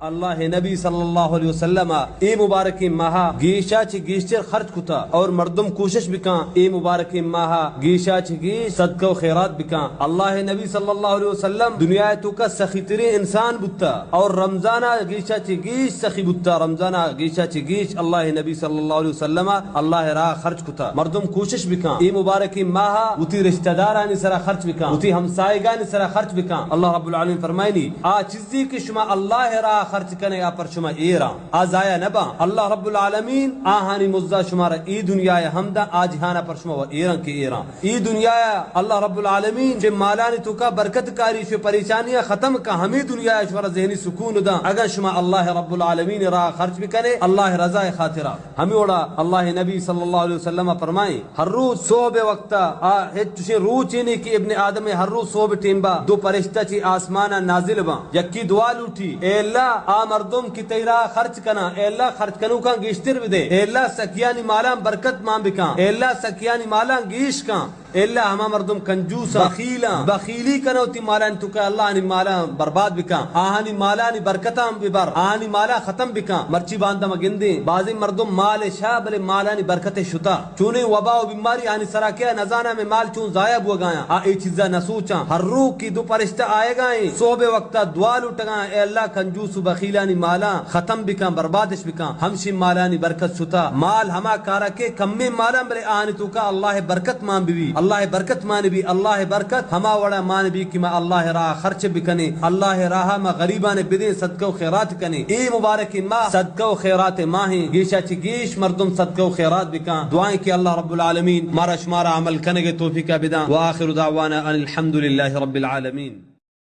اللہ نبی صلی اللہ علیہ وسلم اے مبارکیں ماہ گیشا چہ گیشتر خرچ کتا اور مردم کوشش بکاں اے مبارکیں ماہ گیشا چہ گیش صدقہ و خیرات بکاں۔ اللہ نبی صلی اللہ علیہ وسلم دنیا توکا سخی تریں انسان بوتا اور رمضان گیشا چہ گیش سخی بوتا۔ رمضان گیشا چہ گیش اللہ نبی صلی اللہ علیہ وسلم اللہ راہ خرچ کتا۔ مردم کوشش بکاں اے مبارکیں ماہ وتی رشتہ دارانی سرا خرچ بکاں، وتی ہمسائگانی سرا خرچ بکاں۔ اللہ رب العالمین فرمائنی، آ چیزی کہ شما اللہ راہ خرچ کنے آ پر شما ایراں، آ ضائع نہ باں۔ اللہ رب العالمین آہانی مزدا شما را اے دنیا ہم داں، آ جہانا پر شما و ایراں کہ ایراں۔ اے دنیا اللہ رب العالمین چہ مالانی توکا برکت کاری، شو پریشانیاں ختم کا، ہمیں دنیا شما را ذہنی سکون داں۔ اگر شما اللہ رب العالمین راہ خرچ بکنے اللہ رضا خاطرہ۔ ہمیں وڑا اللہ نبی صلی اللہ علیہ وسلم فرمائیں، ہر روچ صحب وقتا آ ہچ چشیں روچے نے کہ ابن آدم ہر روچ صحب ٹیمبا دو پرشتہ چہ آسمانا نازل باں، یکی دعا لوٹی، اے اللہ، آ مردم کہ تئی راہ خرچ کناں، اے اللہ، خرچ کنوکاں گیشتر بدے، اے اللہ، سکیانی مالاں برکت مان بکاں، اے اللہ، سکیانی مالاں گیش کاں۔ اے اللہ، ہما مردم کنجوساں، بخیلاں، بخیلی کناں وتی مالانی توکا، اللہ آہانی مالاں برباد بکاں، آہانی مالانی برکتاں ببر، آہانی مالاں ختم بکاں۔ مرچی باندا ما گندیں، بازیں مردم مال شہ بلے مالانی برکت شتا۔ چونیں وبا و بیماری آہانی سرا کیا نزاناں، مئے مال چون ضائع بوگایاں، آ اے چیزا نہ سوچاں۔ ہر روچ کہ دو پرشتہ آیگائیں، صحب وقتا دعا لوٹگایاں، اے اللہ، کنجوس و بخیلانی مالاں ختم بکاں، بربادش بکاں۔ ہمشی مالانی برکت شتا۔ مال ہما کارا کہ کمیں مالاں بلے آہانی توکا اللہ برکت مان ببی، اللہ برکت مان بی، اللہ برکت ہما وڑا مان بی کہ ما اللہ راہ خرچ بکنیں، اللہ راہ ما غریبان بدیں، صدقہ و خیرات کنیں۔ اے مبارکیں ماہ صدقہ و خیرات ماہیں، گیشا چہ گیش مردم صدقہ و خیرات بکاں۔ دعائیں کہ اللہ رب العالمین مارا شمارا عمل کنگے توفیقا بداں۔ وآخر دعوانا ان الحمد للہ رب العالمین۔